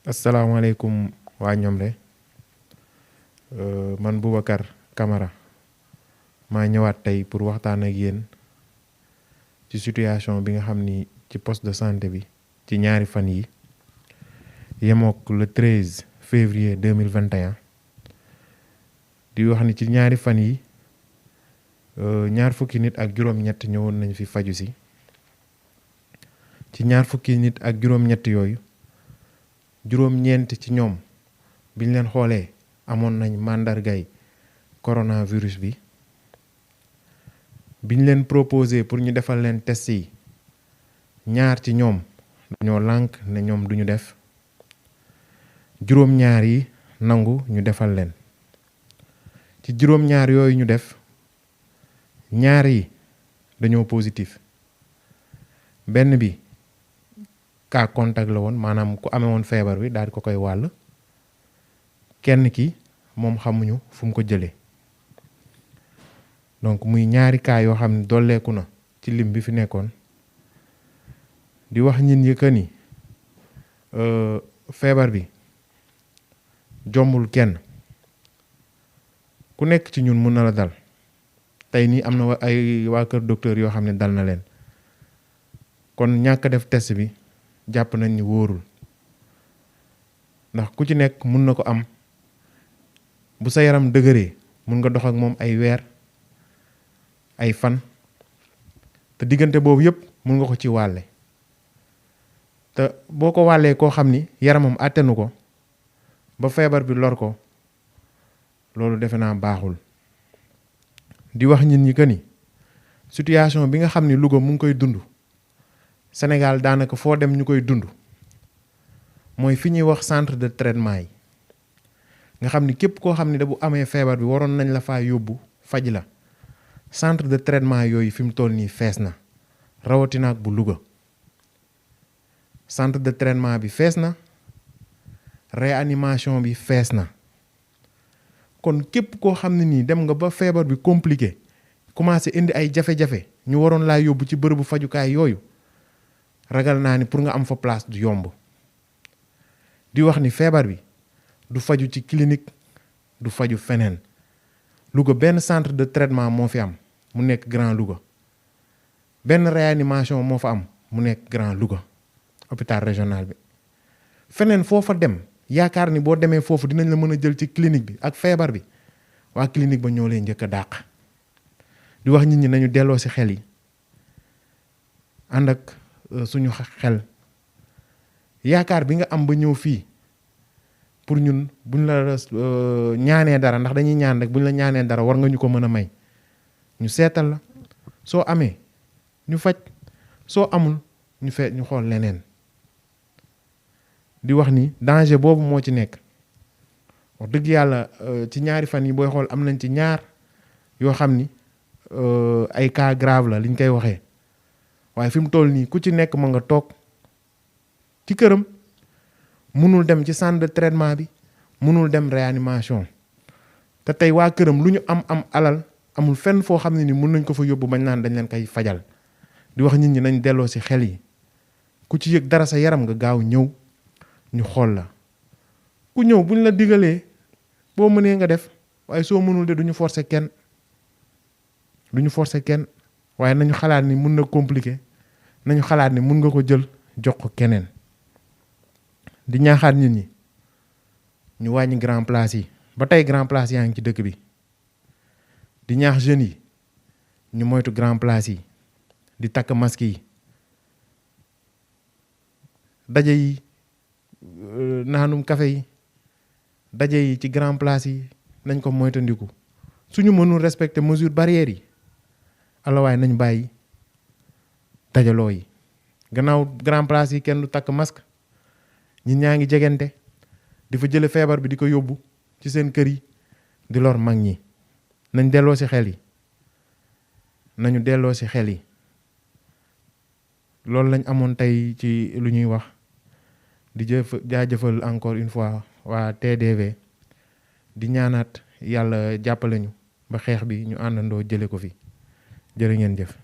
asalaamaaleykum waa Ñomre man Boubacar Camara maa ñëwaat tey pour waxtaan ak yéen ci situation bi nga xam ni ci poste de santé bi ci ñaari fan yi yemook le 13 février 2021 di wax ni ci ñaari fan yi ñaar fukki nit ak juróom-ñett ñëwoon nañ fi faju si ci ñaar fukki nit ak juróom-ñett yooyu juróom-ñeent ci ñoom biñ leen xoolee amoon nañ màndargay coronavirus bi biñ leen proposé pour ñu defal leen test yi ñaar ci ñoom dañoo lànk ne ñoom duñu def juróom-ñaar yi nangu ñu defal leen ci juróom-ñaar yooyu ñu def ñaar yi dañoo positif benn bi cas contact la woon maanaam ku amee woon feebar bi daal di ko koy wàll kenn ki moom xamuñu fu mu ko jëlee donc muy ñaari cas yoo xam ne dolleeku na ci lim bi fi nekkoon di wax nit ñi que ni feebar bi jombul kenn ku nekk ci ñun mun na la dal tey nii am na ay waa kër docteur yoo xam ne dal na leen kon ñàkk def test bi jàpp nañ ni wóorul ndax ku ci nekk mun na ko am bu sa yaram dëgëree mun nga dox ak moom ay weer ay fan te diggante boobu yëpp mun nga ko ci wàlle te boo ko wàllee koo xam ni yaramam àttanu ko ba feebar bi lor ko loolu defe naa baaxul di wax nit ñi que ni situation bi nga xam ni Louga mu ngi koy dund Sénégal daanaka foo dem ñu koy dund mooy fi ñuy wax centre de traitement yi nga xam ni képp koo xam ni da bu amee feebar bi waroon nañ la faa yóbbu faj la centre de traitement yooyu fi mu toll nii fees na rawatina ak bu Louga centre de traitement bi fees na réanimation bi fees na kon képp koo xam ne nii dem nga ba feebar bi compliqué commencé indi ay jafe-jafe ñu waroon laa yóbbu ci bërëbu fajukaay yooyu ragal naa ni pour nga am fa place du yomb di wax ni feebar bi du faju ci clinique du faju feneen Louga benn centre de traitement moo fi am mu nekk Grand Louga benn réanimation moo fa am mu nekk Grand Louga hôpital régional bi feneen foofa dem yaakaar ni boo demee foofu dinañ la mën a jël ci clinique bi ak feebar bi waa clinique ba ñoo lay njëkk a dàq di wax nit ñi nañu delloo ci xel yi ànd ak suñu xel yaakaar bi nga am ba ñëw fii pour ñun buñ la ñaanee dara ndax dañuy ñaan rek buñ la ñaanee dara war nga ñu ko mën a may ñu seetal la soo amee ñu faj soo amul ñu xool leneen di wax ni danger boobu moo ci nekk wax dëgg yàlla ci ñaari fan yi booy xool am nañ ci ñaar yoo xam ni ay cas grave la liñ koy waxee waaye fi mu toll nii ku ci nekk ma nga toog ci këram munul dem ci centre de traitement bi munul dem réanimation te tey waa këram lu ñu am alal amul fenn foo xam ne ni mun nañ ko fa yóbbu bañ naan dañ leen koy fajal di wax nit ñi nañ delloo ci xel yi ku ci yëg dara sa yaram nga gaaw ñëw ñu xool la ku ñëw buñ la digalee boo mënee nga def waaye soo mënul de duñu forcer kenn waaye nañu xalaat ni mun na compliqué nañu xalaat ni mun nga ko jël jox ko keneen di ñaaxaat nit ñi ñu wàññi grand place yi ba tey grand place yaa ngi ci dëkk bi di ñaax jeunes yi ñu moytu grand place yi di takk masque yi daje yi naanum café yi daje yi ci grand place yi nañ ko moytandiku suñu mënul respecter mesures barrières yi alawaay nañ bàyyi dajaloo yi gannaaw grand place yi kenn du takk masque ñi ñaa ngi jegante di fa jële feebar bi di ko yóbbu ci seen kër yi di lor mag ñi nañ delloo ci xel yi loolu lañ amoon tey ci lu ñuy wax di jaajëfal encore une fois waa TDV di ñaanaat yàlla jàppale ñu ba xeex bi ñu àndandoo jële ko fi jërë ngeen jëf